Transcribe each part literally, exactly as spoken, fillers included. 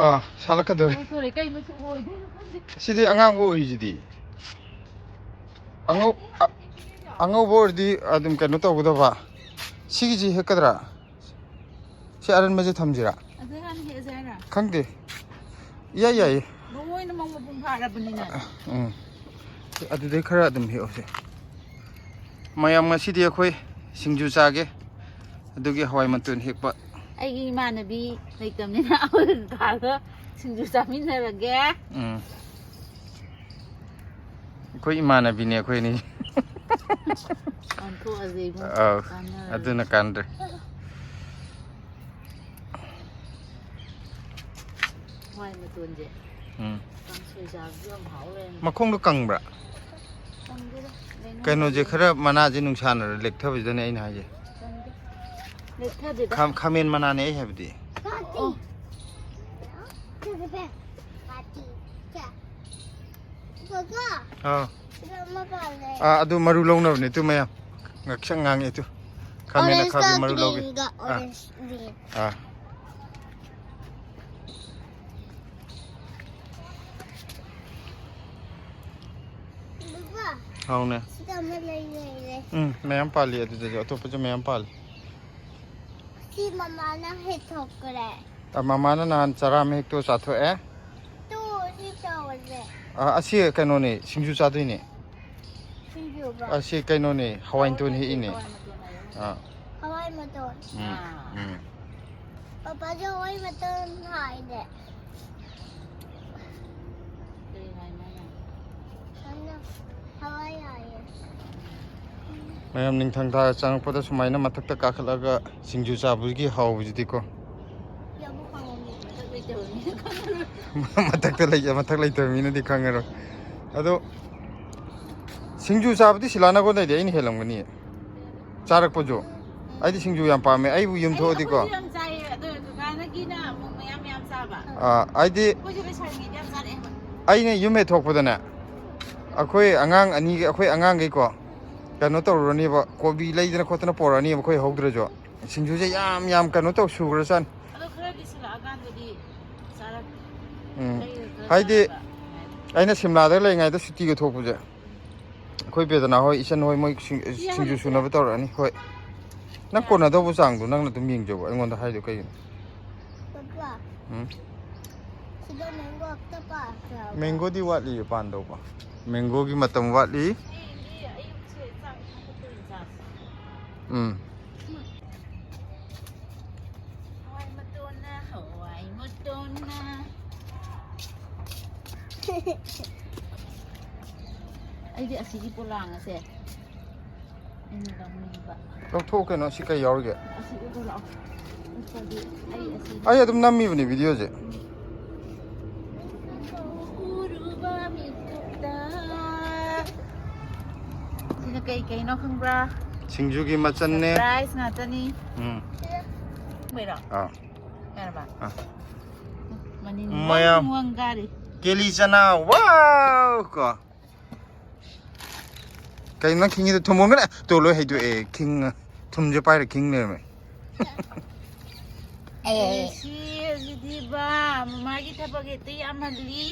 ꯑꯥ, ꯁꯥꯠꯂꯛꯀꯗꯧꯔꯦ꯫ ꯁꯣꯔꯤ, ꯀꯩ ꯃꯆꯨ ꯑꯣꯏꯗꯣꯏꯅꯣ ꯈꯪꯗꯦ꯫ ꯁꯤꯗꯤ ꯑꯉꯥꯡꯕ ꯑꯣꯏꯔꯤꯁꯤꯗꯤ꯫ ꯑꯉꯧ-, ꯑ-, ꯑꯉꯧꯕ ꯑꯣꯏꯔꯗꯤ ꯑꯗꯨꯝ ꯀꯩꯅꯣ ꯇꯧꯒꯗꯕ꯫ ꯁꯤꯒꯤꯁꯤ ꯍꯦꯛꯀꯗ꯭ꯔꯥ? ꯁꯤ ꯑꯔꯟꯕꯁꯦ ꯊꯝꯁꯤꯔꯥ? ꯑꯗꯨ ꯍꯥꯟꯅ ꯍꯦꯛꯑꯁꯦ ꯍꯥꯏꯔꯣ? ꯈꯪꯗꯦ꯫ ꯏꯌꯥ ꯌꯥꯏꯌꯦ꯫ ꯃꯔꯨ ꯑꯣꯏꯅ ꯃꯧ ꯃꯄꯨꯡ ꯐꯥꯔꯕꯅꯤꯅ꯫ ꯎꯝ꯫ ꯑꯗꯨꯗꯩ ꯈꯔ ꯑꯗꯨꯝ ꯍꯦꯛꯑꯣꯁꯦ꯫ ꯃꯌꯥꯝ, ꯉꯁꯤꯗꯤ ꯑꯩꯈꯣꯏ ꯁꯤꯡꯖꯨ ꯆꯥꯒꯦ꯫ ꯑꯗꯨꯒꯤ ꯍꯋꯥꯏ ꯃꯇꯣꯟ ꯍꯦꯛꯄ꯫ ꯑꯩꯒꯤ ꯏꯃꯥꯟꯅꯕꯤ ꯂꯩꯇꯕꯅꯤꯅ ꯑꯩꯈꯣꯏ ꯀꯀꯥꯒ ꯁꯤꯡꯖꯨ ꯆꯥꯃꯤꯟꯅꯔꯒꯦ꯫ ꯎꯝ꯫ ꯑꯩꯈꯣꯏ ꯏꯃꯥꯟꯅꯕꯤꯅꯦ ꯑꯩꯈꯣꯏꯅꯤ꯫ ꯑꯣꯟꯊꯣꯛꯑꯁꯦ ꯏꯕꯨꯡ꯫ ꯑꯧ, ꯀꯥꯟꯅꯔꯔꯣꯏ꯫ ꯑꯗꯨꯅ ꯀꯥꯟꯗ꯭ꯔꯦ꯫ ꯍꯋꯥꯏ ꯃꯇꯣꯟꯁꯦ꯫ ꯎꯝ꯫ ꯀꯥꯡꯁꯣꯏ ꯆꯥꯕꯁꯨ ꯌꯥꯝ ꯍꯥꯎ ꯂꯩꯔꯝꯃꯦ꯫ ꯃꯈꯣꯡꯗꯣ ꯀꯪꯕ꯭ꯔꯥ? ꯀꯪꯗꯦꯗ꯫ ꯂꯩꯅꯨꯡ ꯀꯩꯅꯣꯁꯦ ꯂꯩ꯫ ꯈꯔ ꯃꯅꯥꯁꯦ ꯅꯨꯡꯁꯥꯅ ꯂꯦꯛꯊꯕꯁꯤꯗꯅꯦ ꯑꯩꯅ ꯍꯥꯏꯁꯦ꯫ ꯀꯪꯗꯦ꯫ ꯂꯦꯛꯊꯗꯦꯗ꯫ ꯈꯥ-, ꯈꯥꯃꯦꯟ ꯃꯅꯥꯅꯦ ꯑꯩ ꯍꯥꯏꯕꯗꯤ꯫ ꯑꯣ꯫ ꯑꯥ꯫ ꯑꯥ, ꯑꯗꯨ ꯃꯔꯨ ꯂꯧꯅꯕꯅꯦ ꯇꯨ ꯃꯌꯥꯝ꯫ ꯉꯥꯛꯁꯪ ꯉꯥꯡꯉꯦ ꯇꯨ꯫ ꯈꯥꯃꯦꯟ ꯑꯈꯥꯕꯤ ꯃꯔꯨ ꯂꯧꯒꯦ꯫ ꯑꯥ꯫ ꯑꯥ꯫ ꯕꯕꯥ, ꯍꯥꯎꯅꯦ꯫ ꯁꯤꯗ ꯑꯃ ꯂꯩ, ꯂꯩꯔꯦ꯫ ꯎꯝ, ꯃꯌꯥꯝ ꯄꯥꯜꯂꯤ ꯑꯗꯨꯗꯁꯨ, ꯑꯇꯣꯞꯄꯁꯨ ꯃꯌꯥꯝ ꯄꯥꯜꯂꯤ꯫ ꯁꯤ ꯃꯃꯥꯅ ꯍꯦꯛꯊꯣꯛꯈ꯭ꯔꯦ꯫ ꯑ, ꯃꯃꯥꯅ ꯅꯍꯥꯟ ꯆꯔꯥ ꯑꯃ ꯍꯦꯛꯇꯣ ꯆꯥꯊꯣꯛꯑꯦ꯫ ꯇꯨ, ꯁꯤ ꯇꯧꯔꯁꯦ꯫ ꯑ, ꯑꯁꯤ ꯀꯩꯅꯣꯅꯦ, ꯁꯤꯡꯖꯨ ꯆꯥꯗꯣꯏꯅꯦ꯫ ꯁꯤꯡꯖꯨꯒ꯫ ꯑꯁꯤ ꯀꯩꯅꯣꯅꯦ, ꯍꯋꯥꯏ ꯃꯇꯣꯟ ꯍꯦꯛꯏꯅꯦ꯫ ꯍꯋꯥꯏ ꯃꯇꯣꯟ ꯍꯥꯏꯌꯣ꯫ ꯑꯥ꯫ ꯍꯋꯥꯏ ꯃꯇꯣꯟ꯫ ꯎꯝ, ꯑꯥ꯫ ꯎꯝ꯫ ꯄꯄꯥꯁꯨ ꯍꯋꯥꯏ ꯃꯇꯣꯟ ꯍꯥꯏꯅꯦ꯫ ꯀꯔꯤ ꯍꯥꯏꯅꯣ ꯅꯪ? ꯅꯪꯅ ꯍꯋꯥꯏ ꯍꯥꯏꯌꯦ꯫ ꯃꯌꯥꯝ ꯅꯤꯡꯊꯝꯊꯥ ꯆꯪꯉꯛꯄꯗ ꯁꯨꯃꯥꯏꯅ ꯃꯊꯛꯇ ꯀꯥꯈꯠꯂꯒ ꯁꯤꯡꯖꯨ ꯆꯥꯕꯒꯤ ꯍꯥꯎꯕꯁꯤꯗꯤꯀꯣ꯫ ꯌꯥꯝ ꯍꯥꯎꯔꯝꯃꯦ꯫ ꯃꯊꯛ ꯂꯩꯇꯕ ꯃꯤꯅ ꯈꯪꯉꯔꯣꯏ꯫ ꯃꯊꯛꯇ ꯂꯩ-, ꯃꯊꯛ ꯂꯩꯇꯕ ꯃꯤꯅꯗꯤ ꯈꯪꯉꯔꯣꯏ꯫ ꯑꯗꯣ ꯁꯤꯡꯖꯨ ꯆꯥꯕꯗꯤ ꯁꯤꯂꯥꯅ ꯀꯣꯟꯗꯩꯗꯤ ꯑꯩꯅ ꯍꯦꯜꯂꯝꯒꯅꯤ꯫ ꯆꯥꯔꯛꯄꯁꯨ꯫ ꯑꯩꯗꯤ ꯁꯤꯡꯖꯨ ꯌꯥꯝ ꯄꯥꯝꯃꯦ꯫ ꯑꯩꯕꯨ ꯌꯨꯝ ꯑꯩ, ꯊꯣꯛꯑꯗꯤꯀꯣ꯫ ꯑꯩꯈꯣꯏꯁꯨ ꯌꯥꯝ ꯆꯥꯏꯌꯦ, ꯑꯗꯣ ꯀꯀꯥꯅꯒꯤꯅ ꯑꯃꯨꯛ ꯃꯌꯥꯝ ꯃꯌꯥꯝ ꯆꯥꯕ꯫ ꯑꯥ, ꯑꯩꯗꯤ ꯑꯩꯈꯣꯏꯁꯨ ꯂꯩꯁꯥꯔꯤꯉꯩꯗ ꯌꯥꯝ ꯆꯥꯔꯛꯑꯦꯕ꯫ ꯑꯩꯅ ꯌꯨꯝ ꯍꯦꯛ ꯊꯣꯛꯄꯗꯅꯦ, ꯑꯩꯈꯣꯏ ꯑꯉꯥꯡ ꯑꯅꯤꯒꯤ, ꯑꯩꯈꯣꯏ ꯑꯉꯥꯡꯈꯩꯀꯣ, ꯀꯩꯅꯣ ꯇꯧꯔꯨꯔꯅꯦꯕ, ꯀꯣꯕꯤ ꯂꯩꯗꯅ ꯈꯣꯠꯇꯅ ꯄꯣꯔꯛꯑꯅꯤꯕ ꯑꯩꯈꯣꯏ ꯍꯧꯗ꯭ꯔꯁꯨ꯫ ꯁꯤꯡꯖꯨꯁꯦ ꯌꯥꯝ ꯌꯥꯝ ꯀꯩꯅꯣ ꯇꯧ ꯁꯨꯈ꯭ꯔꯖꯥꯠꯅꯤ꯫ ꯑꯗꯣ ꯈꯔꯗꯤ ꯁꯤꯜꯂꯛꯑꯀꯥꯟꯗꯗꯤ ꯎꯝ꯫ ꯍꯥꯏꯗꯤ ꯑꯩꯅ ꯁꯤꯝꯂꯥꯗ ꯂꯩꯔꯤꯉꯩꯗ ꯁꯨꯇꯤꯒ ꯊꯣꯛꯄꯁꯦ, ꯑꯩꯈꯣꯏ ꯕꯦꯗꯅꯥ ꯍꯣꯏ, ꯏꯆꯟ ꯍꯣꯏ, ꯃꯣꯏ ꯁꯤꯡ-, ꯁꯤꯡꯖꯨ ꯁꯨꯅꯕ ꯇꯧꯔꯛꯑꯅꯤ꯫ ꯍꯣꯏ꯫ ꯅꯪ ꯀꯣꯟꯅꯗꯧꯕ ꯆꯥꯡꯗꯣ ꯅꯪꯅ ꯑꯗꯨꯝ ꯌꯦꯡꯖꯧꯕ, ꯑꯩꯉꯣꯟꯗ ꯍꯥꯏꯗꯣ ꯀꯩꯒꯤꯅꯣ? ꯄꯄꯥ, ꯎꯝ? ꯁꯤꯗ ꯃꯦꯡꯒꯣ ꯑꯝꯇ ꯄꯥꯟꯗ꯭ꯔꯕ? ꯃꯦꯡꯒꯣꯗꯤ ꯋꯥꯠꯂꯤꯌꯦ ꯄꯥꯟꯗꯧꯕ꯫ ꯃꯦꯡꯒꯣꯒꯤ ꯃꯇꯝ ꯋꯥꯠꯂꯤ꯫ ꯍꯌꯦꯡꯗꯤ ꯑꯌꯨꯛꯁꯦ ꯆꯥꯛ ꯊꯣꯡꯕ ꯀꯨꯏꯅ ꯆꯥꯁꯦ꯫ ꯎꯝ꯫ ꯍꯋꯥꯏ ꯃꯇꯣꯟꯅ, ꯍꯋꯥꯏ ꯃꯇꯣꯟꯅ꯫ ꯑꯩꯗꯤ ꯑꯁꯤꯒꯤ ꯄꯣꯂꯥꯡ ꯑꯁꯦ ꯑꯩꯅ ꯂꯧꯅꯤꯡꯕ꯫ ꯂꯧꯊꯣꯛꯎ ꯀꯩꯅꯣ, ꯁꯤ ꯀꯩ ꯌꯥꯎꯔꯤꯒꯦ? ꯑꯁꯤ ꯎꯠꯂꯣ ꯂꯥꯛꯑꯣ꯫ ꯅꯠꯇ꯭ꯔꯗꯤ ꯑꯩ ꯑꯁꯤ ꯑꯩ ꯑꯗꯨꯝ ꯅꯝꯃꯤꯕꯅꯦ ꯚꯤꯗꯤꯑꯣꯁꯦ꯫ ꯎꯔꯨꯕ ꯃꯤꯀꯨꯞꯇ꯫ ꯁꯤꯅ ꯀꯩ ꯀꯩꯅꯣ ꯈꯪꯕ꯭ꯔꯥ? ꯁꯤꯡꯖꯨꯒꯤ ꯃꯆꯜꯅꯦ꯫ ꯁꯔꯄ꯭ꯔꯥꯏꯁ ꯉꯥꯛꯇꯅꯤ꯫ ꯎꯝ꯫ ꯈꯪꯕꯩꯔꯣ? ꯑꯥ꯫ ꯌꯥꯔꯕ? ꯑꯥ꯫ ꯃꯅꯤꯟ ꯃꯌꯥꯝ꯫ ꯋꯪ ꯋꯪ ꯀꯥꯔꯤ꯫ ꯀꯦꯂꯤ ꯆꯅꯥ, ꯋꯥꯎ! ꯀꯣ꯫ ꯀꯩꯅꯣ ꯅꯪ ꯈꯤꯡꯉꯤꯗꯣ? ꯊꯨꯝ ꯑꯣꯟꯒꯅꯦ꯫ ꯇꯣ, ꯂꯣꯏ ꯍꯩꯗꯣꯛꯑꯦ꯫ ꯈꯤꯡ-, ꯊꯨꯝꯁꯦ ꯄꯥꯏꯔ ꯈꯤꯡ ꯂꯩꯔꯝꯃꯦ꯫ ꯑꯦ꯫ ꯁꯤ ꯍꯧꯖꯤꯛꯇꯤ ꯕꯥ, ꯃꯃꯥꯒꯤ ꯊꯕꯛ ꯍꯦꯛꯇ ꯌꯥꯝꯍꯜꯂꯤ꯫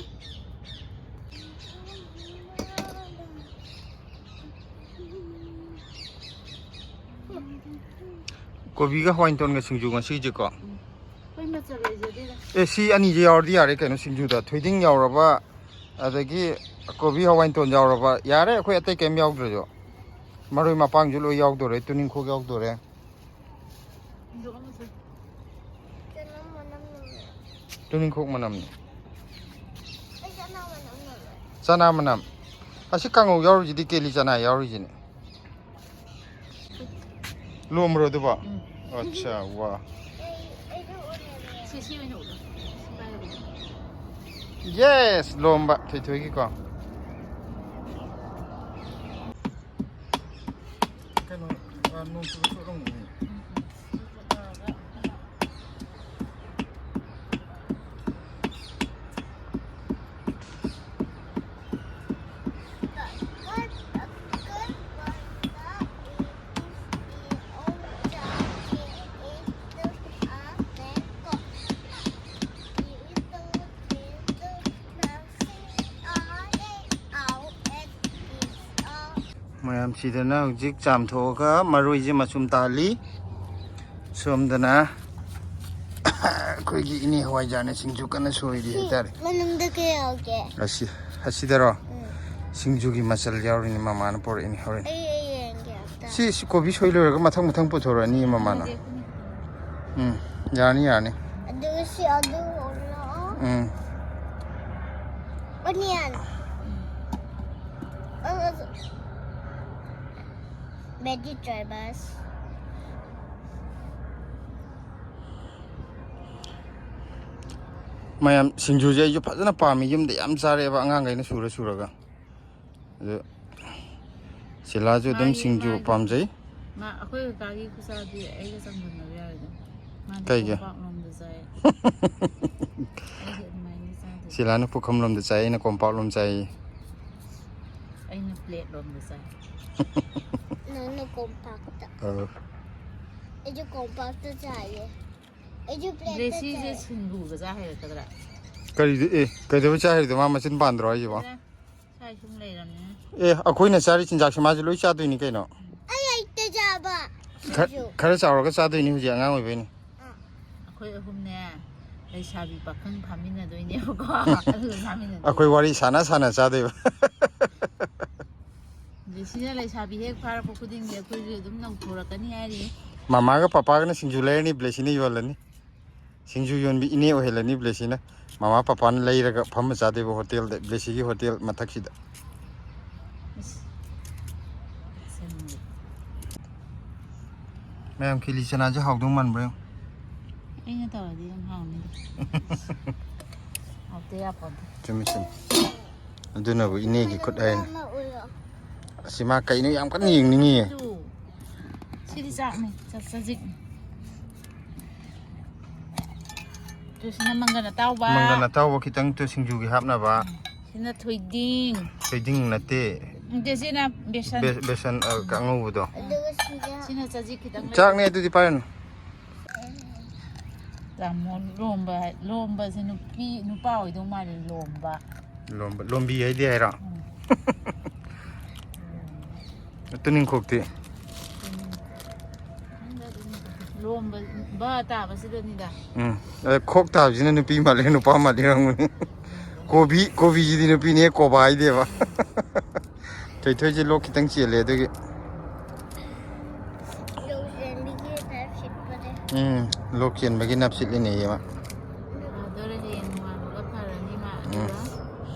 ꯀꯣꯕꯤꯒ ꯍꯋꯥꯏꯇꯣꯟꯒ ꯁꯤꯡꯖꯨ ꯉꯁꯤꯁꯦꯀꯣ꯫ ꯎꯝ꯫ ꯑꯩꯈꯣꯏ ꯃꯆꯜ ꯂꯩꯖꯗꯦꯗ꯫ ꯑꯦ, ꯁꯤ ꯑꯅꯤꯁꯦ ꯌꯥꯎꯔꯗꯤ ꯌꯥꯔꯦ ꯀꯩꯅꯣ ꯁꯤꯡꯖꯨꯗ꯫ ꯊꯣꯏꯗꯤꯡ ꯌꯥꯎꯔꯕ, ꯑꯗꯒꯤ ꯀꯣꯕꯤ ꯍꯋꯥꯏꯇꯣꯟ ꯌꯥꯎꯔꯕ, ꯌꯥꯔꯦ꯫ ꯑꯩꯈꯣꯏ ꯑꯇꯩ ꯀꯩꯝ ꯌꯥꯎꯗ꯭ꯔꯁꯨ꯫ ꯃꯔꯣꯏ ꯃꯄꯥꯡꯁꯨ ꯂꯣꯏ ꯌꯥꯎꯗꯣꯔꯦ, ꯇꯨꯅꯤꯡꯈꯣꯛ ꯌꯥꯎꯗꯣꯔꯦ꯫ ꯍꯨꯟꯗꯣꯛꯑꯝꯃꯁꯦ꯫ ꯆꯅꯝ ꯃꯅꯝ ꯅꯝꯃꯦ꯫ ꯇꯨꯅꯤꯡꯈꯣꯛ ꯃꯅꯝꯅꯤ꯫ ꯑꯩ ꯆꯅꯥ ꯃꯅꯝ ꯅꯝꯃꯦ꯫ ꯆꯅꯥ ꯃꯅꯝ꯫ ꯑꯁꯤ ꯀꯥꯡꯉꯧ ꯌꯥꯎꯔꯤꯁꯤꯗꯤ ꯀꯦꯂꯤ ꯆꯅꯥ ꯌꯥꯎꯔꯤꯁꯤꯅꯦ꯫ ꯂꯣꯝꯕ꯭ꯔꯣ ꯑꯗꯨꯕꯣ? ꯎꯝ꯫ ꯑꯠꯆꯥ, ꯋꯥ꯫ ꯑꯩ, ꯑꯩꯁꯨ ꯎꯅꯤꯡꯉꯦ꯫ ꯁꯤ, ꯁꯤ ꯑꯣꯏꯅ ꯎꯠꯂꯣ꯫ ꯁꯤ ꯄꯥꯏꯔꯒ ꯎꯠꯂꯣ꯫ ꯌꯦꯁ! ꯂꯣꯝꯕ ꯊꯣꯏꯊꯣꯏꯒꯤꯀꯣ꯫ ꯀꯩꯅꯣ, ꯑ, ꯅꯣꯡ ꯆꯨꯕ ꯆꯣꯠꯂꯝꯒꯅꯤ꯫ ꯃꯌꯥꯝ ꯁꯤꯗꯅ ꯍꯧꯖꯤꯛ ꯆꯥꯝꯊꯣꯛꯑꯒ ꯃꯔꯣꯏꯁꯦ ꯃꯆꯨꯝ ꯇꯥꯍꯜꯂꯤ꯫ ꯁꯣꯝꯗꯅ ꯑꯩꯈꯣꯏꯒꯤ ꯏꯅꯦ ꯍꯋꯥꯏꯖꯥꯔꯅ ꯁꯤꯡꯖꯨ ꯀꯟꯅ ꯁꯣꯏꯔꯤ ꯍꯥꯏꯇꯥꯔꯦ꯫ ꯃꯅꯨꯡꯗ ꯀꯩ ꯌꯥꯎꯒꯦ? ꯑꯁꯤ, ꯑꯁꯤꯗꯔꯣ? ꯎꯝ꯫ ꯁꯤꯡꯖꯨꯒꯤ ꯃꯆꯜ ꯌꯥꯎꯔꯤꯅꯤ, ꯃꯃꯥꯅ ꯄꯨꯔꯛꯏꯅꯤ ꯍꯣꯔꯦꯟ꯫ ꯑꯩ, ꯑꯩ ꯌꯦꯡꯒꯦ ꯑꯝꯇ꯫ ꯁꯤ, ꯁꯤ ꯀꯣꯕꯤ ꯁꯣꯏ ꯂꯣꯏꯔꯒ ꯃꯊꯪ ꯃꯊꯪ ꯄꯨꯊꯣꯔꯛꯑꯅꯤ ꯃꯃꯥꯅ꯫ ꯅꯠꯇꯦ, ꯑꯩꯈꯣꯏꯅ ꯎꯝ, ꯌꯥꯔꯅꯤ, ꯌꯥꯔꯅꯤ꯫ ꯑꯗꯨꯒ ꯁꯤ ꯑꯗꯨ ꯑꯣꯜꯂꯣ꯫ ꯎꯝ꯫ Onion. Vegetables. ꯃꯌꯥꯝ, ꯁꯤꯡꯖꯨꯁꯦ ꯑꯩꯁꯨ ꯐꯖꯅ ꯄꯥꯝꯃꯤ, ꯌꯨꯝꯗ ꯌꯥꯝ ꯆꯥꯔꯛꯑꯦꯕ ꯑꯉꯥꯡꯈꯩꯅ ꯁꯨꯔ ꯁꯨꯔꯒ꯫ ꯑꯗꯨ ꯁꯤꯂꯥꯁꯨ ꯑꯗꯨꯝ ꯃꯥꯒꯤ, ꯁꯤꯡꯖꯨ ꯃꯥꯒꯤ ꯄꯥꯝꯖꯩ꯫ ꯃꯥ, ꯑꯩꯈꯣꯏ ꯀꯀꯥꯒꯤ ꯈꯨꯆꯥꯗꯤ ꯑꯩꯒ ꯆꯥꯡꯗꯝꯅꯕ ꯌꯥꯔꯣꯏꯗ꯫ ꯃꯥꯗꯤ ꯀꯩꯒꯤ? ꯀꯣꯝꯄꯥꯛ ꯂꯣꯝꯗ ꯆꯥꯏ꯫ ꯑꯩꯗꯤ ꯑꯗꯨꯃꯥꯏꯅ ꯆꯥꯗꯦ꯫ ꯁꯤꯂꯥꯅ ꯄꯨꯈꯝ ꯂꯣꯝꯗ ꯆꯥꯏ, ꯑꯩꯅ ꯀꯣꯝꯄꯥꯛ ꯂꯣꯝ ꯆꯥꯏ꯫ ꯑꯩꯅ plate ꯂꯣꯝꯗ ꯆꯥꯏ꯫ ꯅꯪꯅ ꯀꯣꯝꯄꯥꯛꯇ꯫ ꯑꯧ꯫ ꯑꯩꯁꯨ ꯀꯣꯝꯄꯥꯛꯇ ꯆꯥꯏꯌꯦ꯫ ꯑꯩꯁꯨ plateꯇ ꯕ꯭ꯂꯦꯁꯤꯁꯦ ꯆꯥꯏ꯫ ꯁꯤꯡꯖꯨꯒ ꯆꯥ ꯍꯩꯔꯛꯀꯗ꯭ꯔꯥ? ꯀꯔꯤꯗ, ꯑꯦ, ꯀꯩꯗꯧꯕꯩ ꯆꯥ ꯍꯩꯔꯣꯏꯗꯣꯏꯕ? ꯃꯥ ꯃꯆꯤꯟ ꯄꯥꯟꯗ꯭ꯔꯣ ꯍꯥꯏꯁꯤꯕꯣ? ꯁꯤꯗ ꯁ꯭ꯋꯥꯏ ꯁꯨꯝ ꯂꯩꯔꯕꯅꯤꯅ꯫ ꯑꯦ, ꯑꯩꯈꯣꯏꯅ ꯆꯥꯔꯤ ꯆꯤꯟꯖꯥꯛꯁꯦ ꯃꯥꯁꯨ ꯂꯣꯏ ꯆꯥꯗꯣꯏꯅꯤ ꯀꯩꯅꯣ꯫ ꯑꯩ ꯍꯦꯛꯇ ꯆꯥꯕ ꯈ-, ꯁꯤꯡꯖꯨ꯫ ꯈꯔ ꯆꯥꯎꯔꯒ ꯆꯥꯗꯣꯏꯅꯤ, ꯍꯧꯖꯤꯛ ꯑꯉꯥꯡ ꯑꯣꯏꯕꯩꯅꯤ꯫ ꯑꯥ꯫ ꯑꯩꯈꯣꯏ ꯑꯍꯨꯝꯅꯦ, ꯂꯩꯁꯥꯕꯤ ꯄꯥꯈꯪ ꯐꯥꯃꯤꯟꯅꯗꯣꯏꯅꯦꯕꯀꯣ꯫ ꯑꯗꯨꯒ ꯆꯥꯃꯤꯟꯅꯗꯣꯏꯕ꯫ ꯑꯩꯈꯣꯏ ꯋꯥꯔꯤ ꯁꯥꯟꯅ ꯁꯥꯟꯅ ꯆꯥꯗꯣꯏꯕ꯫ ꯕ꯭ꯂꯦꯁꯤꯅ ꯂꯩꯁꯥꯕꯤ ꯍꯦꯛ ꯐꯥꯔꯛꯄ ꯈꯨꯗꯤꯡꯒꯤ ꯑꯩꯈꯣꯏꯁꯨ ꯑꯗꯨꯝ ꯅꯧꯊꯣꯔꯛꯀꯅꯤ ꯍꯥꯏꯔꯤ꯫ ꯃꯃꯥꯒ ꯄꯄꯥꯒꯅ ꯁꯤꯡꯖꯨ ꯂꯩꯔꯅꯤ, ꯕ꯭ꯂꯦꯁꯤꯅ ꯌꯣꯜꯂꯅꯤ꯫ ꯁꯤꯡꯖꯨ ꯌꯣꯟꯕꯤ ꯏꯅꯦ ꯑꯣꯏꯍꯜꯂꯅꯤ ꯕ꯭ꯂꯦꯁꯤꯅ꯫ ꯃꯃꯥ ꯄꯄꯥꯅ ꯂꯩꯔꯒ ꯐꯝꯃ ꯆꯥꯗꯣꯏꯕ ꯍꯣꯇꯦꯜꯗ, ꯕ꯭ꯂꯦꯁꯤꯒꯤ ꯍꯣꯇꯦꯜ ꯃꯊꯛꯁꯤꯗ꯫ ꯏꯁ꯫ ꯃꯌꯥꯝ, ꯈꯦꯂꯤ ꯆꯅꯥꯁꯦ ꯍꯥꯎꯗꯧ ꯃꯥꯟꯕ꯭ꯔꯥ ꯌꯦꯡꯉꯨ꯫ ꯑꯩꯅ ꯇꯧꯔꯗꯤ ꯑꯗꯨꯝ ꯍꯥꯎꯅꯤꯗ꯫ ꯍꯥꯎꯇ ꯌꯥꯄꯣꯟꯇꯦ꯫ ꯆꯨꯝꯃꯤ, ꯆꯨꯝꯃꯤ꯫ ꯑꯗꯨꯅꯕꯨ ꯏꯅꯦꯒꯤ ꯈꯨꯠ ꯍꯥꯏꯅꯤ꯫ ꯑꯃ ꯎꯏꯌꯣ꯫ ꯑꯁꯤ ꯃꯥ ꯀꯩꯅꯣ ꯌꯥꯝ ꯀꯟꯅ ꯌꯦꯡꯅꯤꯡꯉꯤꯌꯦ꯫ ꯇꯨ꯫ ꯁꯤꯗꯤ ꯆꯥꯛꯅꯤ, ꯆꯥꯛ ꯆꯖꯤꯛꯅꯤ꯫ ꯇꯨ ꯁꯤꯅ ꯃꯪꯒꯟ ꯑꯇꯥꯎꯕ꯫ ꯃꯪꯒꯟ ꯑꯇꯥꯎꯕ ꯈꯤꯇꯪ ꯇꯨ ꯁꯤꯡꯖꯨꯒꯤ ꯍꯥꯞꯅꯕ꯫ ꯁꯤꯅ ꯊꯣꯏꯗꯤꯡ꯫ ꯊꯣꯏꯗꯤꯡ ꯅꯠꯇꯦ꯫ ꯅꯠꯇꯦ, ꯁꯤꯅ ꯕꯦꯁꯟ꯫ ꯕꯦ-, ꯕꯦꯁꯟ, ꯑ, ꯑꯉꯧꯕꯗꯣ꯫ ꯑꯗꯨꯒ ꯁꯤꯗ ꯁꯤꯅ ꯆꯖꯤꯛ ꯈꯤꯇꯪ ꯂꯩ꯫ ꯆꯥꯛꯅꯦ ꯑꯗꯨꯗꯤ ꯄꯥꯏꯔꯅꯨ꯫ ꯇꯥꯃꯣ ꯂꯣꯝꯕ ꯍꯥꯏ-, ꯂꯣꯝꯕꯁꯦ ꯅꯨꯄꯤ, ꯅꯨꯄꯥ ꯑꯣꯏꯗꯧ ꯃꯥꯜꯂꯦ, ꯂꯣꯝꯕ꯫ ꯂꯣꯝꯕ, ꯂꯣꯝꯕꯤ ꯍꯥꯏꯗꯤ ꯍꯥꯏꯔꯣ? ꯎꯝ꯫ ꯇꯨꯅꯤꯡꯈꯣꯛꯇꯤ꯫ ꯂꯣꯝꯕ ꯕ ꯇꯥꯕꯁꯤꯗꯅꯤꯗ꯫ ꯎꯝ꯫ ꯑꯗ ꯈꯣꯛ ꯇꯥꯕꯁꯤꯅ ꯅꯨꯄꯤ ꯃꯥꯜꯂꯦ, ꯅꯨꯄꯥ ꯃꯥꯜꯂꯦ ꯍꯪꯕꯅꯤ꯫ ꯀꯣꯕꯤ, ꯀꯣꯕꯤꯁꯤꯗꯤ ꯅꯨꯄꯤꯅꯦ, ꯀꯣꯕꯥ ꯍꯥꯏꯗꯦꯕ꯫ ꯊꯣꯏꯊꯣꯏꯁꯦ ꯂꯣꯛ ꯈꯤꯇꯪ ꯆꯦꯜꯂꯦ ꯑꯗꯨꯒꯤ꯫ ꯂꯧꯁꯦꯟꯕꯤꯒꯤ ꯇꯥꯏꯞ ꯁꯤꯠꯄꯅꯦ꯫ ꯎꯝ꯫ ꯂꯣꯛ ꯆꯦꯟꯕꯒꯤ ꯅꯞꯁꯤꯠꯂꯤꯅꯦꯌꯦ ꯃꯥ꯫ ꯐꯗꯣꯔꯦ, ꯍꯌꯦꯡ ꯅꯣꯡꯉꯥꯟꯕꯒ ꯐꯔꯅꯤ ꯃꯥ꯫ ꯎꯝ꯫ ꯑꯗꯨꯒ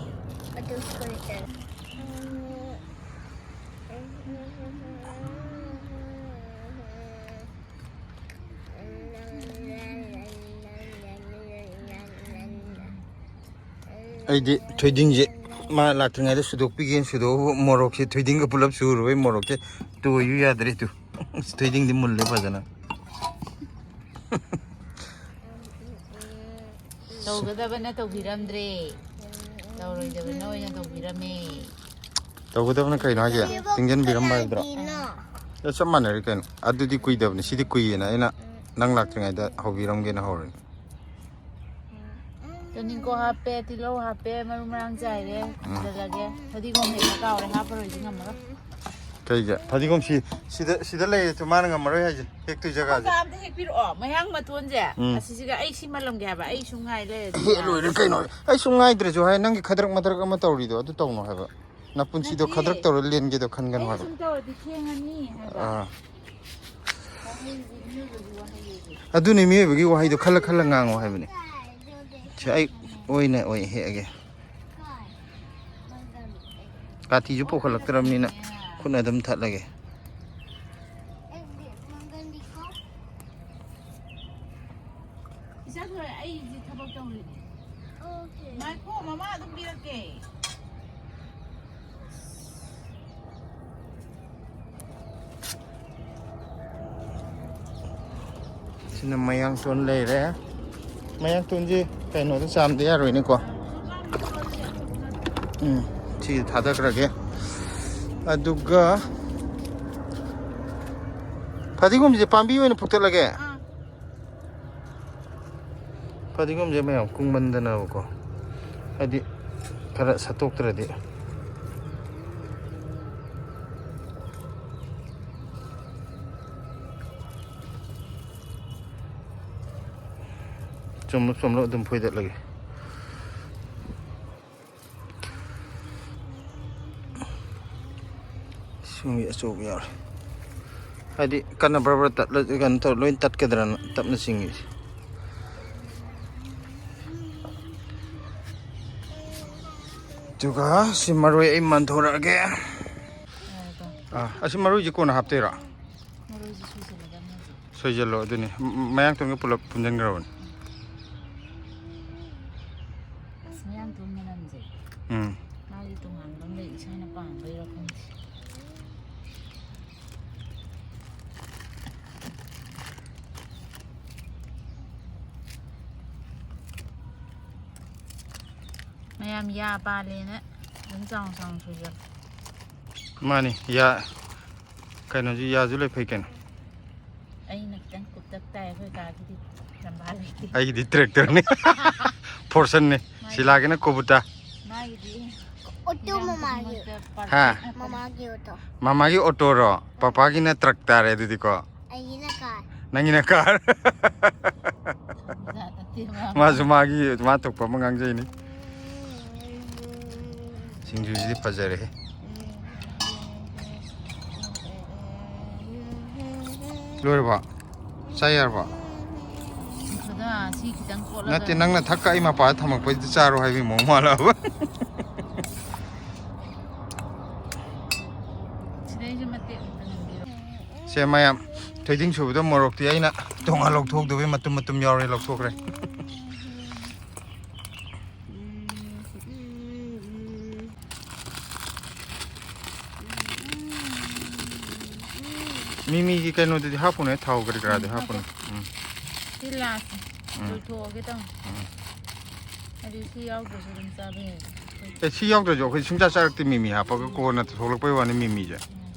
ꯑꯗꯨ ꯁꯣꯏꯗꯅ꯫ ꯑꯩꯗꯤ ꯊꯣꯏꯗꯤꯡꯁꯦ ꯃꯥ ꯂꯥꯛꯇ꯭ꯔꯤꯉꯩꯗ ꯁꯨꯗꯣꯛꯄꯤꯒꯦꯅ ꯁꯨꯗꯣꯛꯑꯕꯨ, ꯃꯣꯔꯣꯛꯁꯦ ꯊꯣꯏꯗꯤꯡꯒ ꯄꯨꯂꯞ ꯁꯨꯔꯨꯕꯩ ꯃꯣꯔꯣꯛꯁꯦ ꯇꯣꯏꯌꯨ ꯌꯥꯗ꯭ꯔꯦ ꯇꯨ꯫ ꯊꯣꯏꯗꯤꯡꯗꯤ ꯃꯨꯜꯂꯦ ꯐꯖꯅ꯫ ꯇꯧꯒꯗꯕꯅ ꯇꯧꯕꯤꯔꯝꯗ꯭ꯔꯦ, ꯇꯧꯔꯣꯏꯗꯕꯅ ꯑꯣꯏꯅ ꯇꯧꯕꯤꯔꯝꯃꯦ꯫ ꯇꯧꯒꯗꯕꯅ ꯀꯩꯅꯣ ꯍꯥꯏꯁꯦ? ꯇꯤꯡꯁꯤꯟꯕꯤꯔꯝꯕ ꯍꯥꯏꯕꯗ꯭ꯔꯣ? ꯑꯦ, ꯆꯞ ꯃꯥꯟꯅꯔꯦ ꯀꯩꯅꯣ꯫ ꯑꯗꯨꯗꯤ ꯀꯨꯏꯗꯕꯅꯤ, ꯁꯤꯗꯤ ꯀꯨꯏꯌꯦꯅ ꯑꯩꯅ ꯅꯪ ꯂꯥꯛꯇ꯭ꯔꯤꯉꯩꯗ ꯍꯧꯕꯤꯔꯝꯒꯦꯅ ꯍꯧꯔꯤꯅꯤ꯫ ꯇꯨꯅꯤꯡꯈꯣꯛ ꯍꯥꯞꯄꯦ, ꯇꯤꯜꯍꯧ ꯍꯥꯞꯄꯦ, ꯃꯔꯨ ꯃꯔꯥꯡ ꯆꯥꯏꯔꯦ꯫ ꯎꯝ꯫ ꯁꯨꯖꯜꯂꯒꯦ꯫ ꯐꯗꯤꯒꯣꯝ ꯍꯦꯛꯄ ꯀꯥꯎꯔꯦ, ꯍꯥꯞꯄꯔꯣꯏꯁꯦ, ꯉꯝꯃꯔꯣꯏ꯫ ꯀꯩꯒꯤ? ꯐꯗꯤꯒꯣꯝ ꯁꯤ-, ꯁꯤꯗ, ꯁꯤꯗ ꯂꯩꯔꯦ ꯇꯨ, ꯃꯥꯅ ꯉꯝꯃꯔꯣꯏ ꯍꯥꯏꯁꯦ, ꯍꯦꯛꯇꯣꯏ ꯖꯒꯥꯁꯦ꯫ ꯑꯝꯇ ꯍꯦꯛꯄꯤꯔꯛꯑꯣ, ꯃꯌꯥꯡ ꯃꯇꯣꯟꯁꯦ꯫ ꯎꯝ꯫ ꯑꯁꯤꯁꯤꯒ ꯑꯩ ꯁꯤ ꯃꯜꯂꯝꯒꯦ ꯍꯥꯏꯕ, ꯑꯩ ꯁꯨꯝ ꯉꯥꯏ ꯂꯩꯔꯗꯤ ꯍꯦꯛ ꯂꯣꯏꯔꯦ ꯌꯥꯔꯣꯏ꯫ ꯀꯩꯅꯣ? ꯑꯩ ꯁꯨꯝ ꯉꯥꯏꯗ꯭ꯔꯁꯨ ꯍꯥꯏ, ꯅꯪꯒꯤ ꯈꯗ꯭ꯔꯛ ꯃꯗ꯭ꯔꯛ ꯑꯃ ꯇꯧꯔꯤꯗꯣ ꯑꯗꯨ ꯇꯧꯅꯣ ꯍꯥꯏꯕ꯫ ꯅꯄꯨꯟꯁꯤꯗꯣ ꯅꯠꯇꯤꯌꯦ꯫ ꯈꯗ꯭ꯔꯛ ꯇꯧꯔ ꯂꯦꯟꯒꯦꯗꯣ ꯈꯟꯒꯅꯨ ꯑꯩ ꯍꯥꯏꯕ꯫ ꯁꯨꯝ ꯇꯧꯔꯗꯤ ꯊꯦꯡꯉꯅꯤ ꯍꯥꯏꯕ꯫ ꯑꯥ꯫ ꯋꯥꯍꯩꯁꯦ, ꯃꯤꯑꯣꯏꯕꯒꯤ ꯋꯥꯍꯩ ꯑꯁꯦ꯫ ꯑꯗꯨꯅꯤ, ꯃꯤꯑꯣꯏꯕꯒꯤ ꯋꯥꯍꯩꯗꯣ ꯈꯜꯂ ꯈꯜꯂ ꯉꯥꯡꯉꯣ ꯍꯥꯏꯕꯅꯤ꯫ ꯁꯤ ꯑꯩ ꯑꯣꯏꯅ ꯑꯣꯏ ꯍꯦꯛꯑꯒꯦ꯫ ꯀꯥꯇꯤꯁꯨ ꯄꯨꯈꯠꯂꯛꯇ꯭ꯔꯕꯅꯤꯅ ꯈꯨꯠꯅ ꯑꯗꯨꯝ ꯊꯠꯂꯒꯦ꯫ ꯏꯆꯥꯊꯣꯏ, ꯑꯩꯁꯦ ꯊꯕꯛ ꯇꯧꯔꯤꯅꯦ꯫ ꯉꯥꯏꯈꯣ, ꯃꯃꯥ ꯑꯗꯨꯝ ꯄꯤꯔꯛꯀꯦ꯫ ꯁꯤꯅ ꯃꯌꯥꯡꯇꯣꯟ ꯂꯩꯔꯦ꯫ ꯃꯌꯥꯡꯇꯣꯟꯁꯤ ꯀꯩꯅꯣꯗ ꯆꯥꯝꯗ ꯌꯥꯔꯣꯏꯅꯦꯀꯣ꯫ ꯎꯝ, ꯁꯤ ꯊꯥꯗꯈ꯭ꯔꯒꯦ꯫ ꯑꯗꯨꯒ ꯐꯗꯤꯒꯣꯝꯁꯦ ꯄꯥꯝꯕꯤ ꯑꯣꯏꯅ ꯐꯨꯛꯇꯠꯂꯒꯦ꯫ ꯑꯥ꯫ ꯐꯗꯤꯒꯣꯝꯁꯦ ꯃꯌꯥꯝ ꯀꯨꯡꯃꯟꯗꯅꯕꯀꯣ, ꯍꯥꯏꯗꯤ ꯈꯔ ꯁꯠꯇꯣꯛꯇ꯭ꯔꯗꯤ꯫ ꯆꯨꯝꯂꯞ ꯆꯨꯝꯂꯞ ꯑꯗꯨꯝ ꯐꯣꯏꯗꯠꯂꯒꯦ꯫ ꯁꯤꯡꯕꯤ ꯑꯆꯧꯕ ꯌꯥꯎꯔꯦ꯫ ꯍꯥꯏꯗꯤ ꯀꯟꯅ ꯕꯔ ꯕꯔ ꯇꯠꯂ ꯀꯩꯅꯣ ꯇꯧꯔ ꯂꯣꯏ ꯇꯠꯀꯗ꯭ꯔꯅ ꯇꯞꯅ ꯆꯤꯡꯉꯤ꯫ ꯑꯗꯨꯒ ꯁꯤ ꯃꯔꯣꯏ ꯑꯩ ꯃꯟꯊꯣꯔꯛꯑꯒꯦ꯫ ꯑꯥ, ꯑꯁꯤ ꯃꯔꯣꯏꯁꯦ ꯀꯣꯟꯅ ꯍꯥꯞꯇꯣꯏꯔꯣ? ꯃꯔꯣꯏꯁꯦ ꯁꯣꯏꯁꯤꯜꯂꯗꯕꯅꯦ ꯍꯧꯖꯤꯛ꯫ ꯁꯣꯏꯁꯤꯜꯂꯣ ꯑꯗꯨꯅꯤ꯫ ꯃ-, ꯃꯌꯥꯡꯇꯣꯟꯒ ꯄꯨꯂꯞ ꯄꯨꯟꯁꯤꯟꯈ꯭ꯔꯕꯅꯤ꯫ ꯑꯁ, ꯃꯌꯥꯡꯇꯣꯟ ꯃꯅꯝꯁꯦ꯫ ꯎꯝ꯫ ꯃꯥꯒꯤ ꯇꯣꯉꯥꯟꯕ ꯑꯃ ꯂꯩ, ꯏꯁꯥꯅ ꯄꯥꯝꯕꯩꯔꯣ ꯈꯪꯗꯦ꯫ ꯃꯌꯥꯝ ꯌꯥ ꯄꯥꯜꯂꯦꯅ ꯑꯗꯨꯝ ꯆꯥꯎꯅ ꯆꯥꯎꯅ ꯁꯣꯏꯖꯜꯂꯦ꯫ ꯃꯥꯅꯤ, ꯌꯥ-, ꯀꯩꯅꯣꯁꯨ ꯌꯥꯁꯨ ꯂꯣꯏ ꯐꯩ ꯀꯩꯅꯣ꯫ ꯑꯩꯅ ꯈꯤꯇꯪ ꯀꯨꯞꯇꯛ ꯇꯥꯏ, ꯑꯩꯈꯣꯏ ꯀꯥꯒꯤꯗꯤ ꯂꯝꯕꯥ ꯂꯩꯇꯦ꯫ ꯑꯩꯒꯤꯗꯤ ꯇ꯭ꯔꯦꯛꯇꯔꯅꯤ꯫ ꯐꯣꯔꯁꯟꯅꯤ꯫ ꯃꯥꯒꯤ-, ꯁꯤꯂꯥꯒꯤꯅ ꯀꯣꯕꯨꯇꯥ꯫ ꯃꯥꯒꯤꯗꯤ ꯑꯣꯇꯣ ꯏꯔꯥꯡ ꯃꯃꯥꯒꯤ꯫ ꯈꯨꯗꯤꯡꯃꯛꯇ ꯍꯥ? ꯄꯥꯔꯇꯤ ꯉꯥꯛꯇꯅꯤ꯫ ꯃꯃꯥꯒꯤ ꯑꯣꯇꯣ꯫ ꯃꯃꯥꯒꯤ ꯑꯣꯇꯣꯔꯣ? ꯄꯄꯥꯒꯤꯅ ꯇ꯭ꯔꯛ ꯇꯥꯔꯦ ꯑꯗꯨꯗꯤꯀꯣ꯫ ꯑꯩꯒꯤꯅ ꯀꯥꯔ꯫ ꯅꯪꯒꯤꯅ ꯀꯥꯔ꯫ ꯖꯥꯠ ꯅꯠꯇꯦ ꯃꯥ꯫ ꯃꯥꯁꯨ ꯃꯥꯒꯤ ꯃꯥ ꯊꯣꯛꯄ ꯑꯃ ꯉꯥꯡꯖꯩꯅꯤ꯫ ꯁꯤꯡꯖꯨꯁꯤꯗꯤ ꯐꯖꯔꯦꯍꯦ꯫ ꯂꯣꯏꯔꯕꯣ? ꯆꯥ ꯌꯥꯔꯕꯣ? ꯉꯥꯏꯈꯣꯗ, ꯁꯤ ꯈꯤꯇꯪ ꯀꯣꯠꯂꯒ꯫ ꯅꯠꯇꯦ, ꯅꯪꯅ ꯊꯛꯀ ꯑꯩ ꯃꯄꯥꯗ ꯊꯝꯃꯛꯄꯩꯗꯤ ꯆꯥꯔꯣ ꯍꯥꯏꯕꯒꯤ ꯃꯑꯣꯡ ꯃꯥꯜꯂꯕ꯫ ꯁꯤꯗꯩꯁꯨ ꯃꯇꯦꯛ ꯑꯃꯇ ꯅꯝꯕꯤꯔꯣ꯫ ꯁꯦ ꯃꯌꯥꯝ, ꯊꯣꯏꯗꯤꯡ ꯁꯨꯕꯗ ꯃꯣꯔꯣꯛꯇꯤ ꯑꯩꯅ ꯇꯣꯉꯥꯟ ꯂꯧꯊꯣꯛꯇꯕꯩ ꯃꯇꯨꯝ ꯃꯇꯨꯝ ꯌꯥꯎꯔꯦ, ꯂꯧꯊꯣꯛꯈ꯭ꯔꯦ꯫ ꯃꯤꯃꯤꯒꯤ ꯀꯩꯅꯣꯗꯨꯗꯤ ꯍꯥꯞꯄꯨꯅꯦ, ꯊꯥꯎ ꯀꯔꯤ ꯀꯔꯥꯗꯤ ꯎꯝ, ꯍꯥꯞꯄꯨꯅꯦ꯫ ꯍꯥꯞꯄꯦ꯫ ꯎꯝ꯫ ꯁꯤ ꯂꯥꯁ꯫ ꯎꯝ꯫ ꯂꯣꯏꯊꯣꯛꯑꯒꯦ ꯇꯧꯅꯤ꯫ ꯎꯝ꯫ ꯑꯗꯨ ꯁꯤ ꯌꯥꯎꯗ꯭ꯔꯁꯨ ꯑꯗꯨꯝ ꯆꯥꯕ ꯌꯥꯏ꯫ ꯑꯦ, ꯁꯤ ꯌꯥꯎꯗ꯭ꯔꯁꯨ ꯑꯩꯈꯣꯏ ꯁꯨꯡꯆꯥ ꯆꯥꯔꯛꯇꯦ ꯃꯤꯃꯤ ꯍꯥꯞꯄꯒ, ꯎꯝ꯫ ꯀꯣꯟꯅ ꯊꯣꯛꯂꯛꯄꯩ ꯋꯥꯅꯤ ꯃꯤꯃꯤꯁꯦ꯫ ꯎꯝ꯫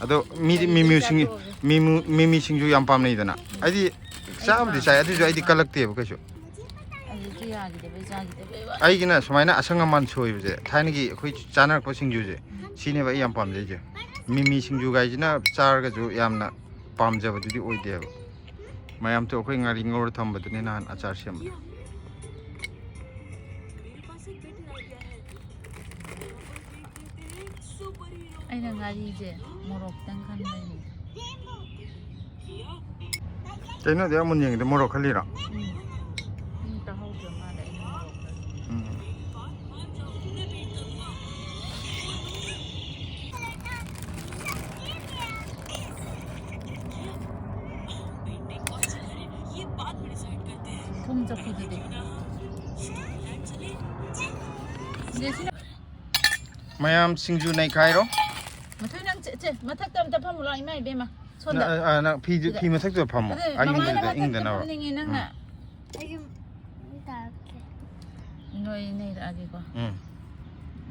ꯑꯗꯣ ꯃꯤꯗꯤ ꯑꯩꯗꯤ ꯃꯤꯃꯤ ꯁꯤꯡ-, ꯆꯥꯊꯣꯛꯑꯒꯦ꯫ ꯃꯤꯃꯨ-, ꯃꯤꯃꯤ ꯁꯤꯡꯖꯨ ꯌꯥꯝ ꯄꯥꯝꯅꯩꯗꯅ꯫ ꯎꯝ꯫ ꯑꯩꯗꯤ ꯑꯩꯗꯤ ꯆꯥꯕꯨꯗꯤ ꯄꯥꯝꯃꯦ꯫ ꯆꯥꯏ, ꯑꯗꯨꯁꯨ ꯑꯩꯗꯤ ꯀꯜꯂꯛꯇꯦꯕ ꯀꯩꯁꯨ꯫ ꯑꯗꯨꯁꯨ ꯌꯥꯈꯤꯗꯕꯩ ꯆꯥꯈꯤꯗꯕꯩ ꯋꯥꯅꯤ꯫ ꯑꯩꯒꯤꯅ ꯁꯨꯃꯥꯏꯅ ꯑꯁꯪ ꯑꯃꯥꯟ ꯁꯣꯏꯕꯁꯦ, ꯊꯥꯏꯅꯒꯤ ꯑꯩꯈꯣꯏ ꯆꯥꯅꯔꯛꯄ ꯁꯤꯡꯖꯨꯁꯦ, ꯎꯝ꯫ ꯁꯤꯅꯦꯕ ꯑꯩ ꯌꯥꯝ ꯄꯥꯝꯖꯩꯁꯦ꯫ ꯃꯤꯃꯤ ꯁꯤꯡꯖꯨꯒꯥꯏꯁꯤꯅ ꯆꯥꯔꯒꯁꯨ ꯌꯥꯝꯅ ꯄꯥꯝꯖꯕꯗꯨꯗꯤ ꯑꯣꯏꯗꯦꯕ꯫ ꯃꯌꯥꯝꯗꯣ ꯑꯩꯈꯣꯏ ꯉꯥꯔꯤ ꯉꯧꯔ ꯊꯝꯕꯗꯨꯅꯦ ꯅꯍꯥꯟ ꯑꯆꯥꯔ ꯁꯦꯝꯕꯗꯣ꯫ ꯑꯩꯅ ꯉꯥꯔꯤꯁꯦ ꯃꯣꯔꯣꯛꯇꯪ ꯈꯟꯕꯩꯅꯦ꯫ ꯀꯩꯅꯣꯗꯤ ꯑꯃꯨꯟ ꯌꯦꯡꯉꯤꯗ ꯃꯣꯔꯣꯛ ꯈꯜꯂꯤꯔꯣ? ꯎꯝ꯫ ꯎꯝ, ꯇꯥꯍꯧꯗ꯭ꯔ ꯃꯥꯜꯂꯦ ꯑꯩꯅ ꯃꯣꯔꯣꯛ ꯈꯜꯂꯤꯁꯦ꯫ ꯎꯝ꯫ ꯊꯨꯝ ꯆꯠꯄꯗꯨꯗꯤ꯫ ꯃꯌꯥꯝ ꯁꯤꯡꯖꯨ ꯅꯩꯈꯥꯏꯔꯣ꯫ ꯃꯊꯣꯏ ꯅꯪ ꯆꯦ, ꯆꯦ, ꯃꯊꯛꯇ ꯑꯝꯇ ꯐꯝꯃꯨ ꯂꯥꯎ, ꯏꯃꯥ ꯏꯕꯦꯝꯃ꯫ ꯁꯣꯝꯗ꯫ ꯅ-, ꯑ, ꯅꯪ ꯐꯤꯗꯨ, ꯁꯤꯗ꯫ ꯐꯤ ꯃꯊꯛꯇꯨꯗ ꯐꯝꯃꯣ꯫ ꯑꯗꯨ ꯑꯩ ꯃꯃꯥꯅ ꯅꯤꯡꯕꯗꯨꯗ ꯃꯊꯛꯇ ꯏꯪꯗꯅꯕ꯫ ꯐꯝꯅꯤꯡꯉꯦ ꯅꯪꯅ꯫ ꯎꯝ꯫ ꯑꯩꯁꯨ ꯇꯥꯔꯛꯀꯦ꯫ ꯅꯣꯏ ꯅꯩꯔꯛꯑꯒꯦꯀꯣ꯫ ꯎꯝ꯫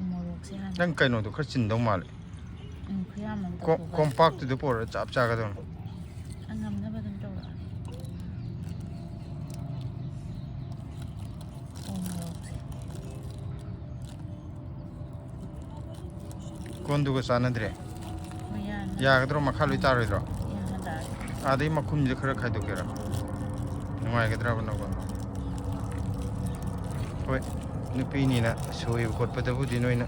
ꯃꯣꯔꯣꯛꯁꯦ ꯍꯥꯟꯅ꯫ ꯅꯪ ꯀꯩꯅꯣꯗꯣ ꯈꯔ ꯆꯤꯟꯗꯧ ꯃꯥꯜꯂꯦ꯫ ꯎꯝ, ꯈꯨꯌꯥꯝ ꯑꯃ ꯀꯣ-, ꯇꯧꯊꯣꯛꯑꯒ꯫ ꯀꯣꯝꯄꯥꯛꯇꯨꯗ ꯄꯨꯔꯛꯑ ꯆꯞ ꯆꯥꯒꯗꯧꯅꯤ꯫ ꯑꯉꯝꯅꯕ ꯑꯗꯨꯝ ꯇꯧꯔꯛꯑꯒꯦ꯫ ꯎ ꯃꯣꯔꯣꯛꯁꯦ꯫ ꯀꯣꯟꯗꯨꯒ ꯆꯥꯟꯅꯗ꯭ꯔꯦ꯫ ꯍꯣꯏ, ꯌꯥꯅꯤ꯫ ꯌꯥꯒꯗ꯭ꯔꯣ? ꯃꯈꯥ ꯂꯣꯏ ꯇꯥꯔꯣꯏꯗ꯭ꯔꯣ? ꯌꯥꯍꯜꯂꯛꯑꯒꯦ꯫ ꯑꯥꯗꯩ ꯃꯈꯨꯝꯁꯦ ꯈꯔ ꯈꯥꯏꯗꯣꯛꯀꯦꯔꯥ? ꯅꯨꯡꯉꯥꯏꯒꯗ꯭ꯔꯕ ꯅꯪꯉꯣꯟꯗ? ꯍꯣꯏ, ꯅꯨꯄꯤꯅꯤꯅ ꯁꯣꯏꯕ ꯈꯣꯠꯄꯗꯕꯨꯗꯤ ꯅꯣꯏꯅ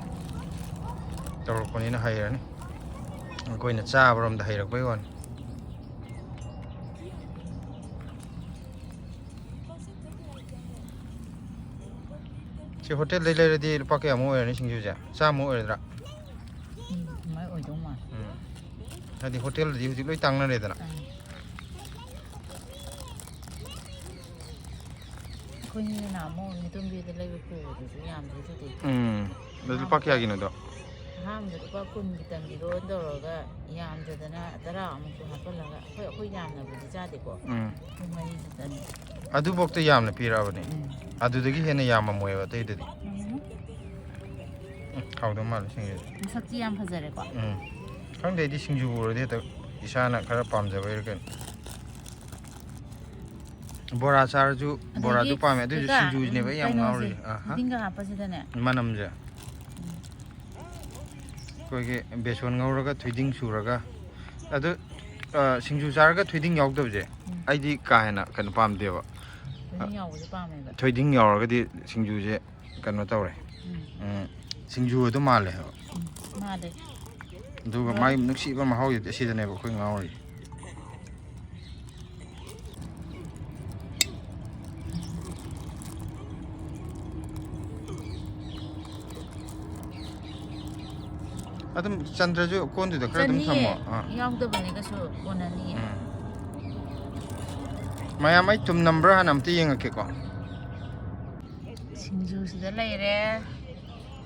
ꯇꯧꯔꯛꯄꯅꯤꯅ ꯍꯩꯔꯅꯤ꯫ ꯑꯩꯈꯣꯏꯅ ꯆꯥꯕꯔꯣꯝꯗ ꯍꯩꯔꯛꯄꯩ ꯋꯥꯅꯤ꯫ ꯁꯤ ꯍꯣꯇꯦꯜꯗꯩ ꯂꯩꯔꯗꯤ ꯂꯨꯄꯥ ꯀꯌꯥꯃꯨꯛ ꯑꯣꯏꯔꯅꯤ ꯁꯤꯡꯖꯨꯁꯦ? ꯆꯥꯝꯃ ꯑꯣꯏꯔꯗ꯭ꯔꯥ? ꯎꯝ, ꯑꯗꯨꯃꯥꯏ ꯑꯣꯏꯗꯧ ꯃꯥꯜꯂꯦ꯫ ꯎꯝ꯫ ꯍꯥꯏꯗꯤ ꯍꯣꯇꯦꯜꯗꯗꯤ ꯍꯧꯖꯤꯛ ꯂꯣꯏ ꯇꯥꯡꯅꯔꯦꯗꯅ꯫ ꯇꯥꯡꯉꯦ꯫ ꯑꯩꯈꯣꯏꯅ ꯅꯍꯥꯟꯃꯨꯛ ꯅꯤꯇꯣꯝꯕꯤꯗ ꯂꯩꯕ ꯄꯨꯕꯗꯨꯁꯨ ꯌꯥꯝꯗꯦ ꯑꯗꯨꯗꯤ꯫ ꯎꯝ꯫ ꯑꯗꯨ ꯂꯨꯄꯥ ꯀꯌꯥꯒꯤꯅꯣꯗꯣ? ꯑꯍꯥꯟꯕꯗ ꯂꯨꯄꯥ ꯀꯨꯟꯒꯤ ꯇꯝꯕꯤꯔꯣꯅ ꯇꯧꯔꯒ ꯌꯥꯝꯗ꯭ꯔꯗꯅ ꯇꯔꯥꯃꯨꯛꯁꯨ ꯍꯥꯞꯄꯜꯂꯒ, ꯑꯩꯈꯣꯏ, ꯑꯩꯈꯣꯏ ꯌꯥꯝꯅꯕꯨꯗꯤ ꯆꯥꯗꯦꯀꯣ꯫ ꯎꯝ꯫ ꯑꯩꯈꯣꯏ ꯃꯔꯤ ꯈꯛꯇꯅꯤ꯫ ꯑꯗꯨꯐꯧꯗ ꯌꯥꯝꯅ ꯄꯤꯔꯛꯑꯕꯅꯦ꯫ ꯎꯝ꯫ ꯑꯗꯨꯗꯒꯤ ꯍꯦꯟꯅ ꯌꯥꯝꯃꯝꯃꯣꯏꯕ ꯑꯇꯩꯗꯗꯤ꯫ ꯎꯝ꯫ ꯎꯝ, ꯍꯥꯎꯗꯧ ꯃꯥꯜꯂꯦ ꯁꯤꯡꯖꯨꯁꯦ꯫ ꯃꯁꯛꯇꯤ ꯌꯥꯝ ꯐꯖꯔꯦꯀꯣ꯫ ꯎꯝ꯫ ꯈꯪꯗꯦ, ꯑꯩꯗꯤ ꯁꯤꯡꯖꯨ ꯎꯔꯗꯤ ꯍꯦꯛꯇ ꯏꯁꯥꯅ ꯈꯔ ꯄꯥꯝꯖꯕꯩꯔ ꯀꯩꯅꯣ꯫ ꯕꯣꯔꯥ ꯆꯥꯔꯁꯨ, ꯑꯗꯒꯤ ꯕꯣꯔꯥꯗꯨ ꯄꯥꯝꯃꯦ, ꯑꯗꯨꯏꯁꯨ ꯀꯩꯀꯥ, ꯁꯤꯡꯖꯨꯁꯤꯅꯦꯕ ꯎꯝ, ꯑꯩ ꯌꯥꯝ ꯀꯩꯅꯣꯁꯦ, ꯉꯥꯎꯔꯤꯁꯦ꯫ ꯑꯥ, ꯍꯥ? ꯊꯣꯏꯗꯤꯡꯒ ꯍꯥꯞꯄꯁꯤꯗꯅꯦ꯫ ꯃꯅꯝꯁꯦ꯫ ꯎꯝ꯫ ꯑꯩꯈꯣꯏꯒꯤ ꯕꯦꯁꯣꯟ ꯉꯧꯔꯒ ꯊꯣꯏꯗꯤꯡ ꯁꯨꯔꯒ, ꯑꯗꯨ ꯑ, ꯁꯤꯡꯖꯨ ꯆꯥꯔꯒ ꯊꯣꯏꯗꯤꯡ ꯌꯥꯎꯗꯕꯁꯦ ꯎꯝ꯫ ꯑꯩꯗꯤ ꯀꯥ ꯍꯦꯟꯅ ꯀꯩꯅꯣ ꯄꯥꯝꯗꯦꯕ꯫ ꯊꯣꯏꯗꯤꯡ ꯌꯥꯎꯕꯁꯦ ꯄꯥꯝꯃꯦꯕ꯫ ꯊꯣꯏꯗꯤꯡ ꯌꯥꯎꯔꯒꯗꯤ ꯁꯤꯡꯖꯨꯁꯦ ꯀꯩꯅꯣ ꯇꯧꯔꯦ꯫ ꯎꯝ꯫ ꯎꯝ, ꯁꯤꯡꯖꯨ ꯑꯗꯨꯝ ꯃꯥꯜꯂꯦ ꯍꯥꯏꯕ꯫ ꯎꯝ, ꯃꯥꯜꯂꯦ꯫ ꯑꯗꯨꯒ ꯃꯥꯒꯤ ꯅꯨꯡꯁꯤꯕ ꯃꯍꯥꯎꯁꯤꯗꯤ ꯑꯁꯤꯗꯅꯦꯕ ꯑꯩꯈꯣꯏ ꯉꯥꯎꯔꯤꯁꯦ꯫ ꯑꯗꯨꯝ ꯆꯟꯗ꯭ꯔꯁꯨ ꯀꯣꯟꯗꯨꯗ ꯈꯔ ꯑꯗꯨꯝ ꯆꯅꯤ ꯊꯝꯃꯣ꯫ ꯑꯥ꯫ ꯌꯥꯎꯗꯕꯅꯦ ꯀꯩꯁꯨ ꯀꯣꯟꯅꯅꯤꯌꯦ꯫ ꯎꯝ꯫ ꯃꯌꯥꯝ, ꯑꯩ ꯊꯨꯝ ꯅꯝꯕ꯭ꯔꯥ ꯍꯥꯟꯅ ꯑꯝꯇ ꯌꯦꯡꯉꯛꯀꯦꯀꯣ꯫ ꯁꯤꯡꯖꯨꯁꯤꯗ ꯂꯩꯔꯦ꯫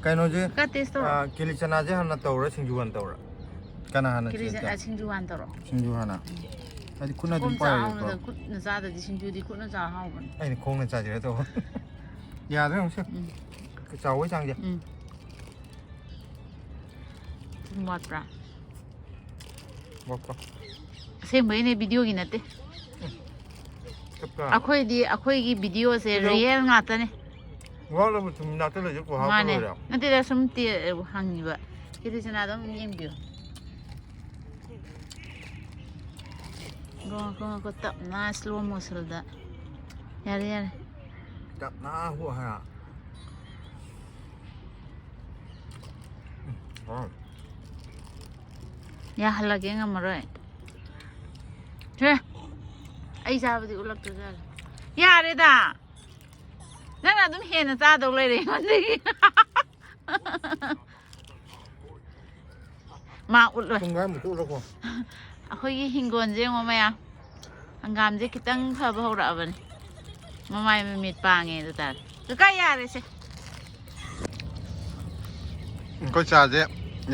ꯀꯩꯅꯣꯁꯦ, ꯀ taste ꯇꯧꯔꯣ꯫ ꯑꯥ, ꯀꯤꯂꯤ ꯆꯅꯥꯁꯦ ꯍꯥꯟꯅ ꯇꯧꯔ, ꯁꯤꯡꯖꯨ ꯍꯥꯟꯅ ꯇꯧꯔ? ꯀꯅꯥ ꯍꯥꯟꯅ ꯀꯤꯂꯤ taste ꯆꯅꯥ, ꯇꯧ-, ꯁꯤꯡꯖꯨ ꯍꯥꯟꯅ ꯇꯧꯔꯣ꯫ ꯁꯤꯡꯖꯨ ꯍꯥꯟꯅ꯫ ꯎꯝ꯫ ꯍꯥꯏꯗꯤ ꯈꯨꯠꯅ ꯑꯗꯨꯝ ꯆꯥꯛꯈꯨꯝ ꯄꯥꯏꯔꯒꯀꯣ꯫ ꯆꯥꯎꯅ ꯈꯨꯠꯅ ꯆꯥꯗ꯭ꯔꯗꯤ ꯁꯤꯡꯖꯨꯗꯤ ꯈꯨꯠꯅ ꯆꯥ ꯍꯥꯎꯕꯅꯦ꯫ ꯑꯩꯅ ꯈꯣꯡꯅ ꯆꯥꯁꯤꯔ ꯇꯧꯕ꯫ ꯌꯥꯗ꯭ꯔꯥ ꯌꯦꯡꯉꯨꯁꯦ꯫ ꯎꯝ꯫ ꯆꯥꯎꯕꯩ ꯆꯥꯡꯁꯦ꯫ ꯎꯝ꯫ ꯊꯨꯝ ꯋꯥꯠꯄ꯭ꯔꯥ? ꯋꯥꯠꯄ꯭ꯔꯥ? ꯑꯁꯦꯡꯕꯩꯅꯦ, videoꯒꯤ ꯅꯠꯇꯦ꯫ ꯆꯞ ꯆꯥ꯫ ꯑꯩꯈꯣꯏꯗꯤ, ꯑꯩꯈꯣꯏꯒꯤ videoꯁꯦ ꯀꯩꯗꯧ-, real ꯉꯥꯛꯇꯅꯦ꯫ ꯋꯥꯠꯂꯕ ꯊꯨꯝ ꯅꯥꯛꯇ ꯂꯩꯁꯦ ꯀꯣ ꯍꯥꯞꯄ ꯃꯥꯅꯦ꯫ ꯂꯣꯏꯔꯦ꯫ ꯅꯠꯇꯦꯗ, ꯁꯨꯝ ꯇꯦ-, ꯍꯪꯉꯤꯕ꯫ ꯀꯤꯂꯤ ꯆꯅꯥꯗꯣ ꯑꯃꯨꯛ ꯌꯦꯡꯕꯤꯌꯨ꯫ ꯉꯥꯏꯈꯣ, ꯉꯥꯏꯈꯣ, ꯉꯥꯏꯈꯣ, ꯇꯞꯅ slow motionꯗ꯫ ꯌꯥꯔꯦ, ꯌꯥꯔꯦ꯫ ꯇꯞꯅ ꯍꯨ ꯍꯥꯏꯔ꯫ ꯎꯝ, ꯍꯥꯎꯔꯦ꯫ ꯌꯥꯍꯜꯂꯒꯦ, ꯉꯝꯃꯔꯣꯏ꯫ ꯁꯦ, ꯑꯩ ꯆꯥꯕꯗꯤ ꯎꯠꯂꯛꯇ꯭ꯔꯖꯥꯠꯂ? ꯌꯥꯔꯦꯗ! ꯅꯪꯅ ꯑꯗꯨꯝ ꯍꯦꯟꯅ ꯆꯥꯗꯧ ꯂꯩꯔꯦ ꯑꯩꯉꯣꯟꯗꯒꯤ꯫ ꯃꯥ ꯎꯠꯂꯣꯏ꯫ ꯄꯨꯡꯈꯥꯏꯃꯨꯛꯇ ꯎꯠꯂꯣꯀꯣ꯫ ꯑꯩꯈꯣꯏꯒꯤ ꯍꯤꯡꯒꯣꯜꯁꯦ ꯌꯦꯡꯉꯣ ꯃꯌꯥꯝ꯫ ꯍꯪꯒꯥꯝꯁꯦ ꯈꯤꯇꯪ ꯐꯕ ꯍꯧꯔꯛꯑꯕꯅꯦ꯫ ꯃꯃꯥꯏ ꯃꯃꯤꯠ ꯄꯥꯡꯉꯦ ꯑꯗꯨ ꯇꯥꯔꯦ꯫ ꯀꯀꯥ, ꯌꯥꯔꯦꯁꯦ꯫ ꯑꯩꯈꯣꯏ ꯆꯥꯁꯦ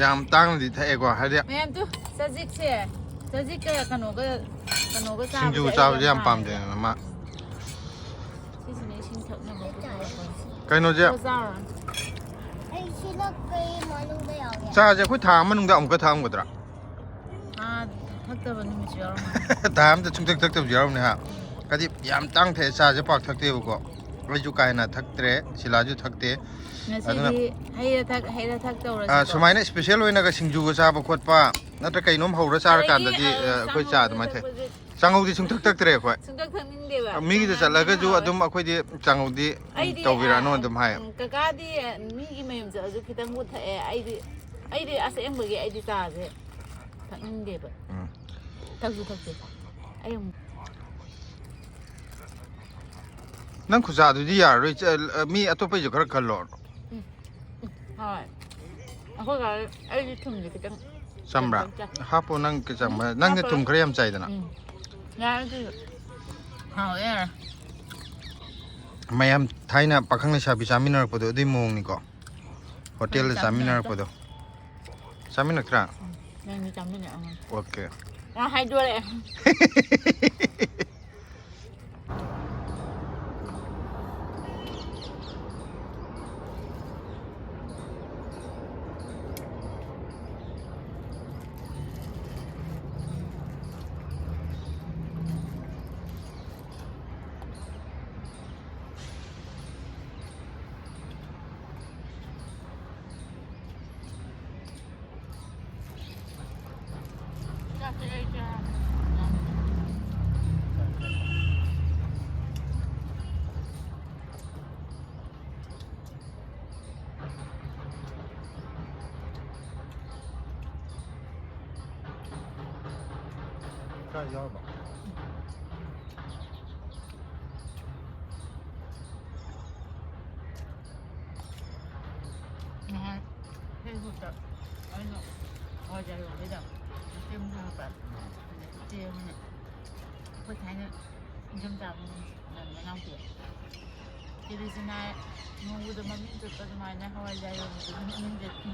ꯌꯥꯝ ꯇꯥꯡꯅꯗꯤ ꯊꯛꯑꯦꯀꯣ, ꯍꯥꯏꯗꯤ ꯃꯌꯥꯝ ꯇꯨ, ꯆꯖꯤꯛꯁꯦ, ꯆꯖꯤꯛꯀ ꯀꯩꯅꯣꯒ, ꯀꯩꯅꯣꯒ ꯆꯥꯕꯁꯦ ꯁꯤꯡꯖꯨ ꯑꯩ ꯆꯥꯕꯁꯦ ꯌꯥꯝ ꯌꯥꯝ ꯄꯥꯝꯃꯦ꯫ ꯄꯥꯝꯗꯦꯗꯅ ꯃꯥ꯫ ꯁꯤꯁꯤꯅ ꯏꯁꯤꯡ ꯊꯛꯅꯕ ꯄꯨꯊꯣꯔꯛꯄꯅꯦ꯫ ꯀꯩꯅꯣꯁꯦ꯫ ꯆꯥꯔꯣ, ꯆꯥꯔꯣ꯫ ꯑꯩ ꯁꯤ ꯅꯛꯄꯩ ꯃꯅꯨꯡꯗ ꯌꯥꯎꯔꯦ꯫ ꯆꯥꯁꯦ ꯑꯩꯈꯣꯏ ꯊꯥ ꯑꯃ ꯃꯅꯨꯡꯗ ꯑꯃꯨꯛꯀ ꯊꯛꯑꯝꯒꯗ꯭ꯔꯥ? ꯊꯥ ꯊꯛꯇꯕ ꯅꯨꯃꯤꯠꯁꯨ ꯌꯥꯎꯔꯝꯒꯅꯤ꯫ ꯊꯥ ꯑꯃꯗ ꯁꯨꯡꯊꯛ ꯊꯛꯇꯕꯁꯨ ꯌꯥꯎꯔꯝꯅꯤ ꯍꯥ꯫ ꯍꯥꯏꯗꯤ ꯌꯥꯝ ꯇꯥꯡ ꯊꯛꯑꯦ, ꯆꯥꯁꯦ ꯄꯥꯛ ꯊꯛꯇꯦꯕꯀꯣ꯫ ꯑꯩꯁꯨ ꯀꯥ ꯍꯦꯟꯅ ꯊꯛꯇ꯭ꯔꯦ, ꯁꯤꯂꯥꯁꯨ ꯊꯛꯇꯦ꯫ ꯉꯁꯤꯗꯤ ꯑꯗꯨꯅ ꯍꯩꯔ ꯊꯛ, ꯍꯩꯔ ꯊꯛ ꯇꯧꯔꯁꯤꯀꯣ꯫ ꯑꯥ, ꯁꯨꯃꯥꯏꯅ special ꯑꯣꯏꯅꯒ ꯁꯤꯡꯖꯨꯒ ꯆꯥꯕ ꯈꯣꯠꯄ, ꯅꯠꯇ꯭ꯔ ꯀꯩꯅꯣꯝ ꯍꯧꯔ ꯆꯥꯔꯀꯥꯟꯗꯗꯤ, ꯑꯗꯒꯤ, ꯑ, ꯑ, ꯑꯩꯈꯣꯏ ꯆꯥ ꯆꯥꯉꯧꯁꯦ ꯑꯗꯨꯃꯥꯏꯅ ꯊꯛ-, ꯊꯛꯄꯁꯦ ꯆꯥꯉꯧꯗꯤ ꯁꯨꯡꯊꯛ ꯊꯛꯇ꯭ꯔꯦ ꯑꯩꯈꯣꯏ꯫ ꯁꯨꯡꯊꯛ ꯊꯛꯅꯤꯡꯗꯦꯕ꯫ ꯃꯤꯒꯤꯗ ꯆꯥꯉꯧ ꯆꯠꯂꯒꯁꯨ ꯍꯥꯎꯋꯦ꯫ ꯑꯗꯨꯝ ꯑꯩꯈꯣꯏꯗꯤ ꯆꯥꯉꯧꯗꯤ, ꯎꯝ, ꯑꯩꯗꯤ, ꯇꯧꯕꯤꯔꯛꯑꯅꯨ ꯑ, ꯑꯗꯨꯝ ꯍꯥꯏ꯫ ꯎꯝ, ꯀꯀꯥꯗꯤ ꯃꯤꯒꯤ ꯃꯌꯨꯝ ꯆꯠꯂꯁꯨ ꯈꯤꯇꯪꯕꯨ ꯊꯛꯑꯦ꯫ ꯑꯩꯗꯤ, ꯑꯩꯗꯤ ꯑꯁꯦꯡꯕꯒꯤ ꯑꯩꯗꯤ ꯆꯥꯁꯦ ꯊꯛꯅꯤꯡꯗꯦꯕ꯫ ꯎꯝ꯫ ꯊꯛꯁꯨ ꯊꯛꯇꯦ꯫ ꯑꯩ ꯑꯃꯨꯛ ꯅꯪ ꯈꯨꯖꯥꯗꯨꯗꯤ ꯌꯥꯔꯔꯣꯏ꯫ ꯆ-, ꯃꯤ ꯑꯇꯣꯞꯄꯩꯁꯨ ꯈꯔ ꯈꯜꯂꯣ꯫ ꯎꯝ, ꯎꯝ, ꯍꯣꯏ꯫ ꯑꯩꯈꯣꯏ ꯀꯥ ꯑꯩꯗꯤ ꯊꯨꯝꯁꯦ ꯈꯤꯇꯪ ꯆꯝꯕ꯭ꯔꯥ? ꯆꯥꯏ꯫ ꯍꯥꯞꯄꯣ, ꯅꯪ ꯀꯩ ꯆꯝꯕ? ꯎꯝ, ꯅꯪꯗꯤ ꯍꯥꯞꯄꯣꯏ꯫ ꯊꯨꯝ ꯈꯔ ꯌꯥꯝ ꯆꯥꯏꯗꯅ꯫ ꯎꯝ꯫ ꯌꯥꯔꯦ ꯑꯗꯨꯁꯨ꯫ ꯍꯥꯎꯋꯦ, ꯌꯥꯔꯦ꯫ ꯃꯌꯥꯝ ꯊꯥꯏꯅ ꯄꯥꯈꯪ ꯂꯩꯁꯥꯕꯤ ꯆꯥꯃꯤꯟꯅꯔꯛꯄꯗꯣ ꯑꯗꯨꯏ ꯃꯑꯣꯡꯅꯤꯀꯣ꯫ ꯍꯣꯇꯦꯜꯗ ꯆꯥꯃꯤꯟꯅꯔꯛꯄꯗꯣ꯫ ꯆꯥꯃꯤꯟꯅꯔꯛꯇ꯭ꯔꯥ? ꯎꯝ, ꯅꯪꯗꯤ ꯆꯥꯃꯤꯟꯅꯔꯛꯑꯝꯒꯅꯤ꯫ ꯑꯣꯀꯦ꯫ ꯌꯥꯝ ꯍꯥꯏꯗꯣꯔꯛꯑꯦ꯫ ꯈꯔ ꯌꯥꯎꯔꯕ? ꯅꯍꯥꯟ ꯐꯦꯁꯕꯨꯛꯇ ꯑꯩꯅ ꯍꯋꯥꯏꯖꯥꯔ ꯌꯣꯟꯕꯩꯗꯣ ꯃꯇꯦꯛ ꯑꯃ ꯊꯥꯒꯠꯄ꯫ ꯑꯗ ꯏꯆꯦ ꯑꯃꯅ ꯑꯩꯈꯣꯏ ꯊꯥꯏꯅ ꯏꯟꯗꯣꯝꯆꯥ ꯑꯃ ꯃꯅꯥꯎꯄꯤ ꯇꯦꯂꯤꯁꯤꯅ ꯅꯣꯡꯃꯗ ꯃꯃꯤꯡ ꯆꯠꯄ ꯑꯗꯨꯃꯥꯏꯅ ꯍꯋꯥꯏꯖꯥꯔ ꯌꯣꯟꯕꯗꯨꯒꯤ ꯃꯃꯤꯡ ꯆꯠꯈꯤ꯫